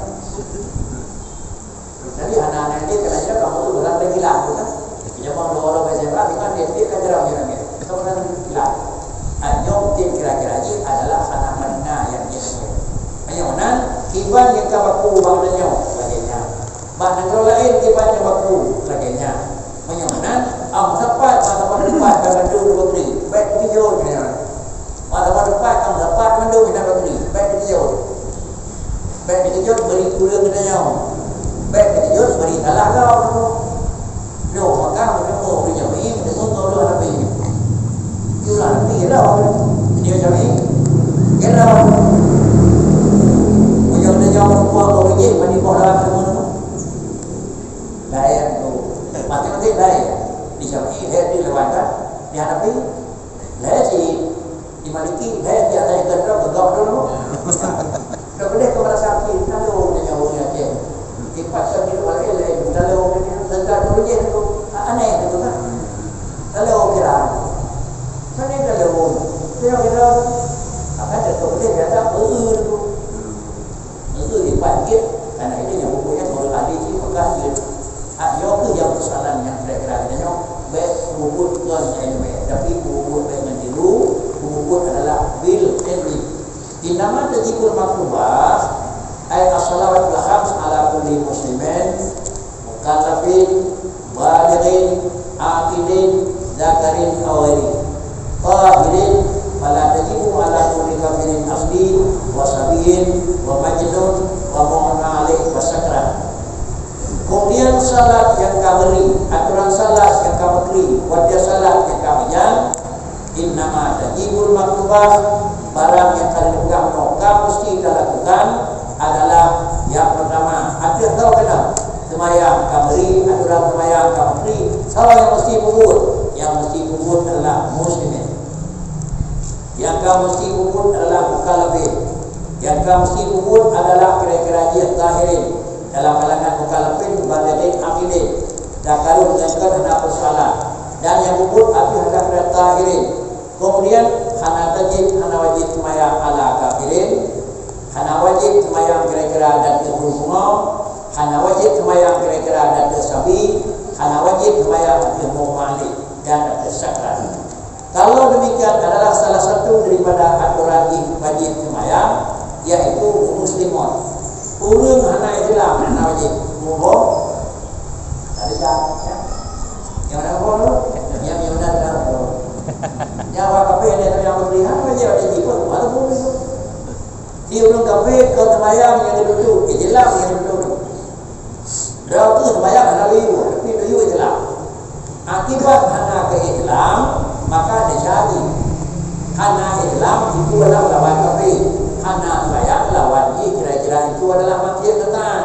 Jadi hana-hana lé keunaja kamoe tu ureueng lé kilan tu kan. Meunyoe dua orang S M A tu kan dia, dia kan jarang orang ni. Itu kan kilan. Ah, nyoe mungkin kira-kira jih adalah hana makna nyang dia. Meunyoe nan, kiban nyang ka baku bak tanyoe lagèe nyan. Bak nanggroe laén kiban nyang baku lagèe nyan. Meunyoe nan, am sapat, mata-mata tempat, bak bantu tu negeri. Baik tujuh nyan. Mata-mata tempat, am sapat mandum hinan negeri. Baik tujuh. Bèk teukeujot bri kureueng geutanyoe. Bèk teukeujot bri salah gob. Lôn maka meunyoe ureueng Jami, meunyoe ngon lôn Nabi. Yue Nabi lôn. Dia Jami. Kira. Meunyoe geutanyoe meupeubuet ureueng jih, bani boh dalam teumeu. Laén tu. Maté-maté laén. Di Jami, dia di lewat kan. Di Nabi. Laén cit. Di Maliki, eh, di atas ikan tu, gegok dulu. Dah boleh kau merasa hati, lalu dia nyawa ni Aceh. Dipaksa di luar, eh, lain. Lalu dia, tentang dulu je tu. Ah, aneh tu kan. Lalu kira. Mana lalu? Dia kira. Akan tak boleh, dia tak boleh tu. Itu dipanggil, karena itu yang hukumnya orang ahli sih, maka dia, ah, nyoe tu yang persoalan yang kira-kira kita nyoe, baik pengubur ke ilmu, tapi pengubur baik ngon ilmu, pengubur adalah bil ilmi. Innama tajibul maktubah, ay as-salawatul khams ala kulli muslimin, mukallafin, balighin, aqilin, zakarin aw ghairi, tahirin, fala tajibu ala kulli kafirin asli, wa sabiyin, wa majnun, wa mughma alaih, wa sakran. Kemudian salat nyang ka meuri, aturan salat nyang ka meuri, waktu salat nyang ka meujang, innama tajibul maktubah, barang nyang ka dipeugah nyoe ka meusti talakukan adalah nyang peurtama, ateueh soe keunoe, seumayang ka meuri, aturan seumayang ka meuri, soe nyang meusti peubuet? Nyang meusti peubuet adalah muslimin. Nyang ka meusti peubuet adalah mukallafin. Nyang ka meusti peubuet adalah kira-kira jih tahirin. Dalam kalangan mukallafin, balighin, aqilin. Zakarun, nyang kon hana peusoalan. Dan nyang peubuet ateueh hana kira tahirin. Kemudian, hana tajib, hana wajib seumayang ala kafirin, hana wajib seumayang kira-kira dan teuh ureueng pungo, hana wajib seumayang kira-kira dan teuh sabi, hana wajib seumayang ateueh mughma alaih dan ateueh sakran. Kalau demikian adalah salah satu daripada aturan jih wajib seumayang, yaitu muslimun. Ureueng hana Islam hana wajib. Mubah. Ada tak? Ya. Yang mana mubah tu? Yang, yang mana dah mubah? Nyawa kafé yang dia yang berihan, dia wajib ikut, walaupun itu. Di ureueng kafé, keu seumayang nyang geududuk, Islam nyang geududuk. Droe kheueh seumayang hana geuyue, tapi geuyue Islam. Akibat hana keu Islam, maka desya jih. Hana Islam itu adalah lawan kafé. Hana seumayang lawan jih, kira-kira itu adalah maksiat keutan.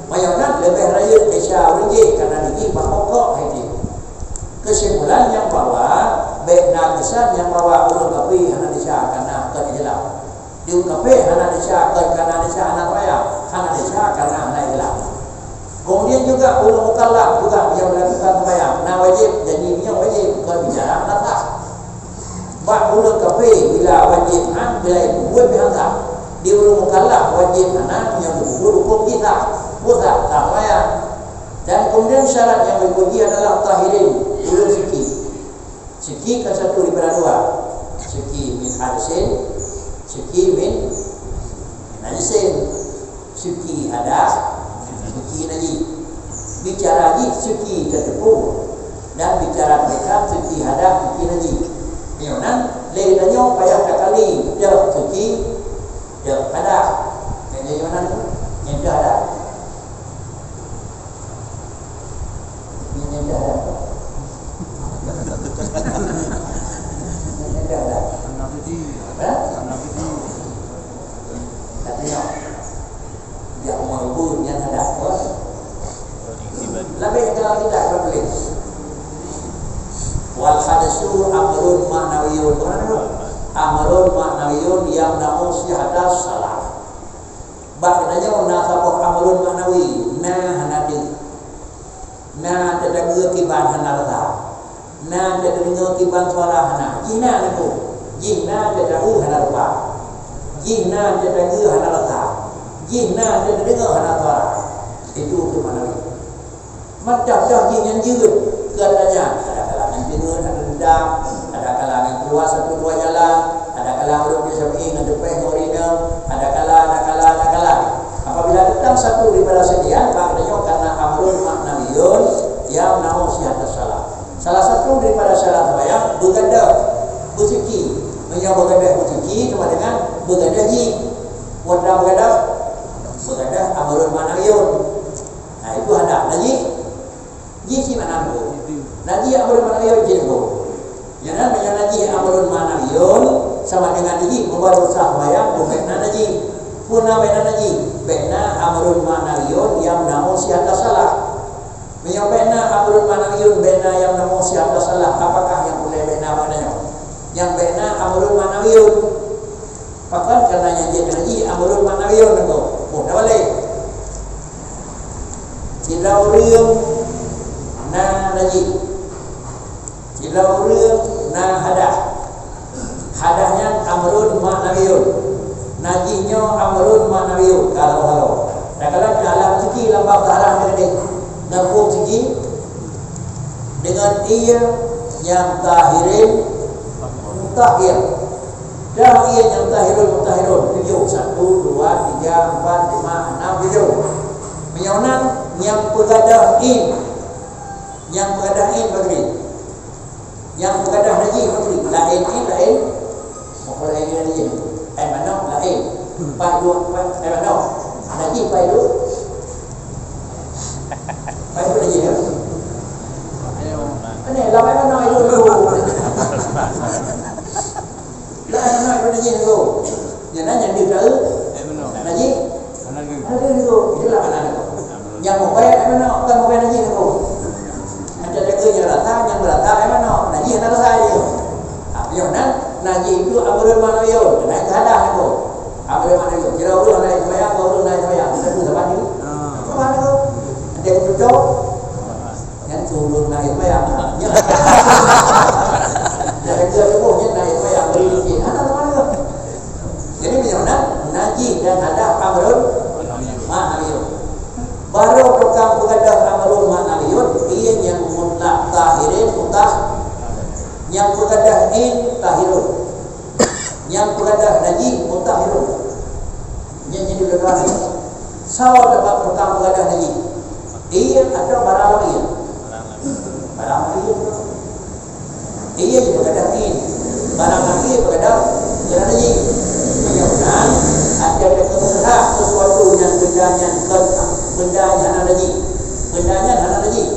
Meunyoe na leubeh rayeuk desya ureueng jih, karena jih bak pokok hai jih. Kesimpulan nyang bahwa, bèk na keusan nyang bahwa ureueng kafé hana desya karena kon Islam. Di ureueng kafé hana desya, kon karena desya hana seumayang, hana desya karena hana Islam. Kemudian juga ureueng mukallaf juga nyang melakukan seumayang, na wajib, jadi nyoe wajib, kon bicara hana sah. Bak ureueng kafé bila wajib han, bila buet pih han sah. Di ureueng mukallaf wajib hana, nyoe buet huköm jih sah. Buet sah, sah seumayang. Dan kemudian syarat nyang berikut jih adalah tahirin, ureueng suci. Suci kan satu daripada dua. Suci min hadasin, suci min najisin. Suci hadas, suci najis. Bicara jih suci teuteupue. Dan bicara mereka suci hadas, suci najis. Nyoe nan, lé tanyoe payah takali, dak suci, dak hadas. Nyoe nan, nyoe dak hadas. Ini dah ada. Ini dah ada. Hah? Katanya, dia umur pun yang ada apa? Kita akan tulis. Wal hadsu amrun ma'nawiyyun. Amrun ma'nawiyyun yamna'u sihhatas shalah. Bak geutanyoe na saboh amrun ma'nawi, na hana deuh. Na teudeungoe kiban hana rasa. Na teudeungoe kiban suara hana. Jih na niko. Jih na teudeungoe hana rupa. Jih na teudeungoe hana rasa. Jih na teudeungoe hana suara. Itu tu ma'nawi. Mantap dah jih nyan jeuet. Keu ata nyan, ada kala ngon teungeut, ada dendam, ada kala ngon keuluwa satu dua jalan, ada kala ureueng biasa meu'en ngon teupeh ngon ureueng inong, ada kala, ada kala, ada kala. Apabila datang satu daripada sekian, maka nyoe karena amrun ma'nawiyyun yamna'u sihhatas shalah. Salah satu daripada syarat sembahyang, beugadôh beusiki. Meunyoe beugadôh beusiki, sama dengan beugadôh jih. Watèe beugadôh, beugadôh amrun ma'nawiyyun. Nah, itu ada. Nah, jih, jih cit makna tu. Nah, jih amrun ma'nawiyyun jih tu. Nyan, nyan, nyan jih amrun ma'nawiyyun sama dengan jih membarosa sembahyang, bukan na jih. Puna bèk na jih, bèk na amrun ma'nawiyyun yamna'u sihhatas shalah. Meunyoe bèk na amrun ma'nawiyyun, bèk na yamna'u sihhatas shalah, apakah nyang peureulèe bèk na makna nyoe? Nyang bèk na amrun ma'nawiyyun. Pakon? Karena nyang jeuet na jih amrun ma'nawiyyun nyoe. Oh, dah balik. Sidroe ureueng na najih. Sidroe ureueng na hadah. Hadah nyan amrun ma'nawiyyun. Najih nyoe amrun ma'nawiyyun. Kalau, kalau. Dan kalau dalam segi lam bab taharah tadi. Ngepung segi dengan ié nyang tahirin mutahhir. Dah ié nyang tahirun mutahhirun, tujoh. Satu, dua, tiga, empat, lima, enam, tujoh. Meunyoe nan nyang peugadôh in, nyang peugadôh in, Fadli. Nyang peugadôh najih, Fadli. Laén in, laén. Apa laén in, laén? Ai manok, laén. Pai dua, pai, ai manok. Najih, pai dua. Pai dua najih, ya? Ini, lam ai manok itu dulu. Lah, ai manok pun najih niko. Nyan na nyang deuh taeu. Ai manok. Najih? Hana deuh. Hana deuh niko. Itulah makna niko. Nyang meubai ai manok, bukan meubai najih niko. Ada jaga nyang rata, nyang rata ai manok. Najih hana rasa niko. Ah, nyoe nan, najih itu amrun ma'nawiyyun. Kena itu hadah niko. Amrun ma'nawiyyun. Kira ureueng naik sembahyang, ureueng naik sembahyang. Kita tu sama ni. Ah. Sama niko. Ada yang cocok. Nyan turun naik bayang. Nyan. Jadi dia tubuh nyan naik bayang beri sikit. Hana sama dia. Jadi, meunyoe na, najih dan hadah amrun ma'nawiyyun. Baru tukang peugadôh amrun ma'nawiyyun, ié nyang mutlak tahirin mutah-, nyang peugadôh in tahirun. Nyang peugadôh najih mutahhirun. Nyan jadi ulama. Sawa teuma tukang peugadôh najih. Ié atau barang laén? Barang laén. Ié peugadôh in. Barang laén peugadôh najih. Meunyoe na, ada teuka meuhah sesuatu nyang benda nyan kon, benda nyan hana najih. Benda nyan hana najih.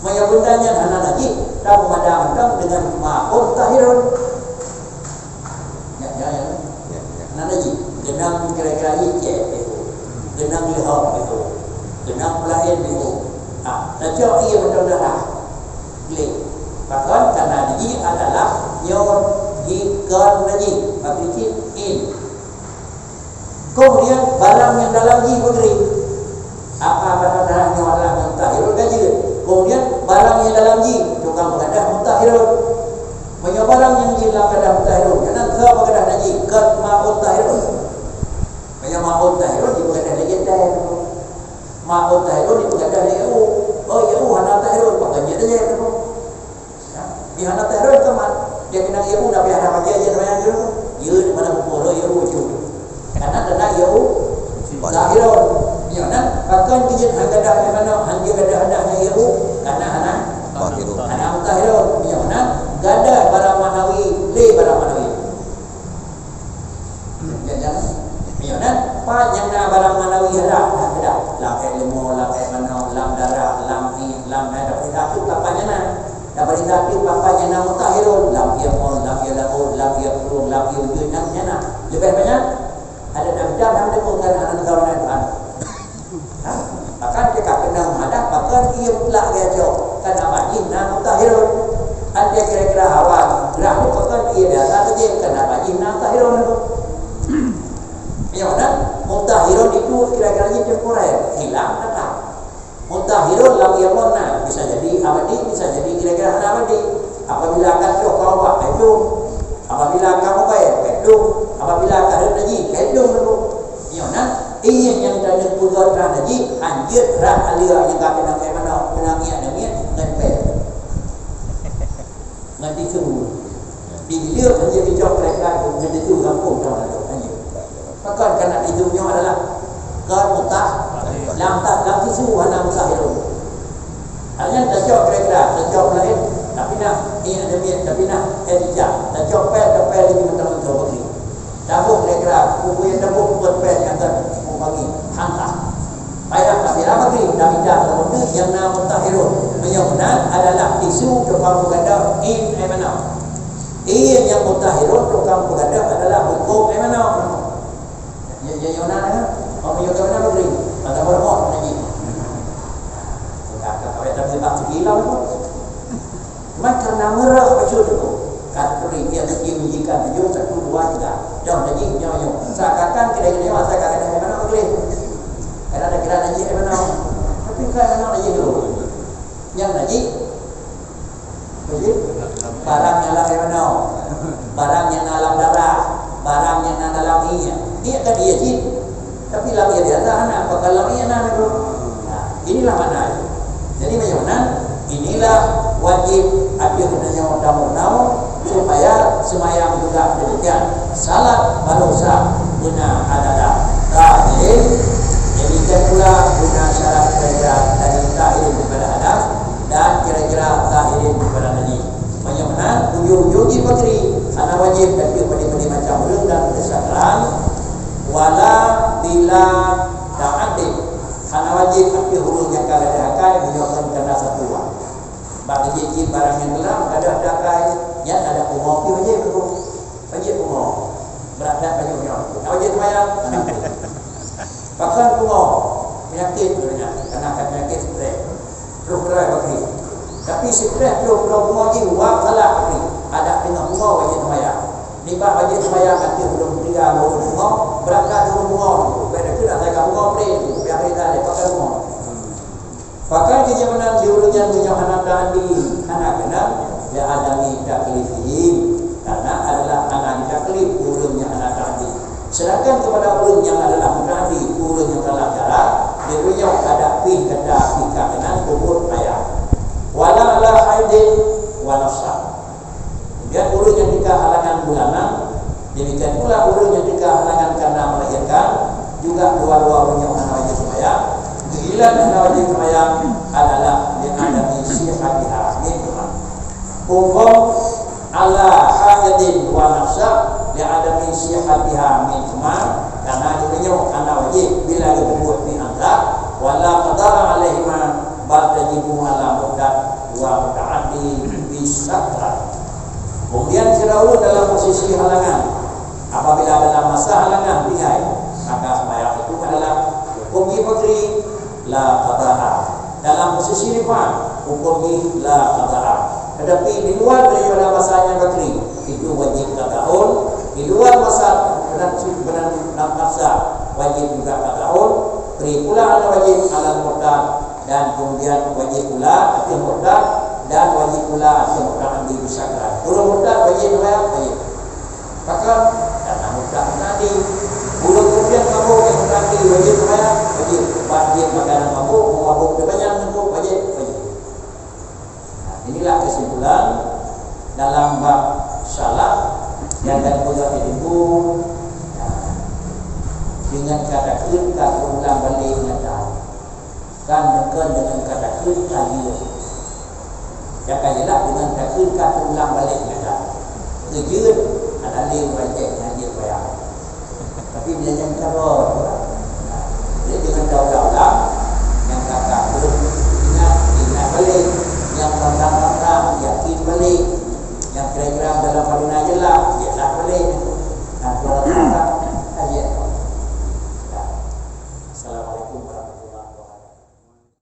Meunyoe benda nyan hana najih, tapeumada mantong deungon ma'un tahirun. Ya, ya, ya. Ya, ya. Hana najih. Geunang kira-kira icet itu. Geunang lihok itu. Geunang peulaén itu. Ah, tacok ié mantong darah. Klik. Pakon? Karena jih adalah nyoe jih kon najih. Tapi cit in. Kemudian barang nyang dalam jih beugri. Apa kata darah nyoe adalah mutahhirun ka jeuet. Kemudian barang nyang dalam jih tukang peugadôh mutahhirun. Meunyoe barang nyang jih lam gadôh mutahhirun, keunan keu peugadôh najih, kon ma'un tahhirun. Meunyoe ma'un tahhirun, jipeugadôh lé jitée. Ma'un tahhirun jipeugadôh lé ié u. Oh, ié u hana tahhirun, pakon jih lé jitée. Ya, di hana tahirun teuma. Dia keunan ié u, tapi hana pakai jih semayang tu. Ié di mana pukul ié u tu. Karena tanda ié u tahirun. Nyoe nan, pakon jih hana gadah ai manok, hana gadah hadah ié u, karena hana tahirun. Hana tahirun. Nyoe nan, gadah barang ma'nawi, lé barang ma'nawi. Nyan, nyan. Nyoe nan, pat nyang na barang ma'nawi hadah, dah keudeh. Lam ék leumo, lam ék manok, lam darah, lam ié, lam, eh, dak peurintah tu pat nyang na. Dak peurintah tu pat nyang na mutahhirun, lam ié mon, lam ié laôt, lam ié prueng, lam ié ujeuen, nyan, nyan na. Leubeh banyak, ada dak peurintah, lam deungon kan aneuk kawan Tuhan. Ha? Bahkan kita kena madah, bahkan Kan ié mutlak geucok, kan nama jih na mutahhirun. Andai kira-kira hawa, geurah tu kan ié biasa saja, kan nama jih na mutahhirun tu. Nyoe na, mutahhirun itu kira-kira jih temporer, hilang datang. Mutahhirun lam ié na, bisa jadi abadi, bisa jadi kira-kira hana abadi. Apabila ka cok kau ba, ka hitung. Apabila ka mubai, ka hitung. Apabila ka rhot najis, ka hitung dulu. Nyoe na, ié nyang taneuk peugöt rhah najis, hanjeuet rhah aleueng nyang ka keunong ié manok, keunong ié namiet, ngon péng. Ngon tisu. Di bileuk hanjeuet dicok kira-kira ngon tisu gampông rhah najis, hanjeuet. Pakon kana tisu nyoe adalah kon mutah, lam ta-, lam tisu hana mutahhirun. Hanya tacok kira-kira, tacok laén, tapi nah, ié namiet, tapi nah, eh, ijak. Tacok péng, tacok péng, lima tahun tu begini. Taboh kira-kira, buku nyang taboh bukan péng nyang kan buku pagi, hangka. Payah tapi lama kali, dah pindah ke benda yang na mutahhirun. Meunyoe meunan adalah tisu tukang peugada in ai manok. Ié nyang mutahhirun tukang peugada adalah hukum ai manok. Ya, ya, ya, na, na. Mau meunyoe ka na negeri, pada hormat lagi. Dah, dah, dah, dah, dah, dah, dah, Maka na meurah bacut tu. Ka turi dia pergi menjikan tujuh, satu, dua, tiga. Jom lagi, nyoe, nyoe. Seakan-akan kita ini masa kadang-kadang mana boleh. Kadang ada kira lagi mana. Tapi kan mana lagi dulu. Yang lagi. Jadi, barang yang dalam mana? Barang yang dalam darah, barang yang dalam minyak. Minyak tadi ya jin. Tapi lam ié biasa hana, apakah lam ié na tu? Nah, inilah makna itu. Jadi, meunyoe meunan, inilah wajib ateueh geutanyoe tamong-tamong supaya seumayang juga demikian. Salat baroesa beuna adalah tahil, demikian pula beuna syarat daripada dari tahil daripada hadas dan kira-kira tahil daripada najis. Meunyoe meunan, ujong-ujong jih bakri, hana wajib ateueh bagi-bagi macam ureueng dan kesadaran, wala bila ta'addud. Hana wajib ateueh ureueng nyang ka gadôh akai meunyoe kon kana satu wak. Bak geujit-jit barang nyang geulam gadôh akai, nyan adak pungo pih wajib tu. Wajib pungo. Brat that baju nyoe. Hana wajib seumayang, hana wajib. Pakon pungo? Peunyakét geuh nyan, kana ka peunyakét stres. Troh beuraya bakri. Tapi stres troh pungo jih wak salah bakri. Adak teungoh pungo wajib seumayang. Nibak wajib seumayang ateueh ureueng tiga ureueng pungo, beurangkat ureueng pungo. Pada tu dah jaga pungo, boleh tu. Biar kita ada pakai pungo. Pakon keunyamanan di ureueng nyan meunyoe hana ta'adi, hana keunong, ya adami taklifihim. Karena adalah hana ditaklif ureueng nyang hana ta'adi. Sedangkan kepada ureueng nyang adalah muta'adi, ureueng nyang salah cara, di dunia ada pih kata pih ka keunan peubuet raya. Wala ala haidin wa nafsa. Kemudian ureueng nyang teuka halangan bulanan, demikian pula ureueng nyang teuka halangan karena melahirkan, juga dua-dua ureueng nyang hana wajib sembahyang. Dihilan hana wajib sembahyang adalah li adami sihatiha minhuma. Hukum ala haidin wa nafsa li adami sihatiha minhuma, karena di ureueng nyoe hana wajib bila geubuet di antara, wala qada alaihima, bal tajibu ala muhtad wa muta'addi bisyakrat. Kemudian sira ureueng dalam posisi halangan, apabila dalam masa halangan tinggai, maka sembahyang itu adalah hukum jih bakri, la qada'a. Dalam posisi nifas, hukum jih la qada'a. Tetapi di luar daripada masa nyang bakri, itu wajib qada'un. Di luar masa benar, benar, dalam masa wajib juga qada'un. Beri pula hana wajib alal murtad dan kemudian wajib pula ateueh murtad dan wajib pula ateueh murtad ambil bisakrat. Ureueng murtad wajib sembahyang? Wajib. Pakon? Karena murtad tadi. Ureueng kemudian mabuk nyang tadi wajib sembahyang? Wajib. Sebab dia makanan mabuk, mabuk dia banyak tentu wajib, wajib. Nah, inilah kesimpulan dalam bab salat yang dan juga itu, nah, dengan kata kheun ka ulang balik nyata. Kan deungon dengan kata kheun ka jeuet. Nyang ka jeulaih deungon kata kheun ka teulang balek gata. Geujeuet hana lé wajéb nyan jeuet wayang. Tapi bila nyang ka rot,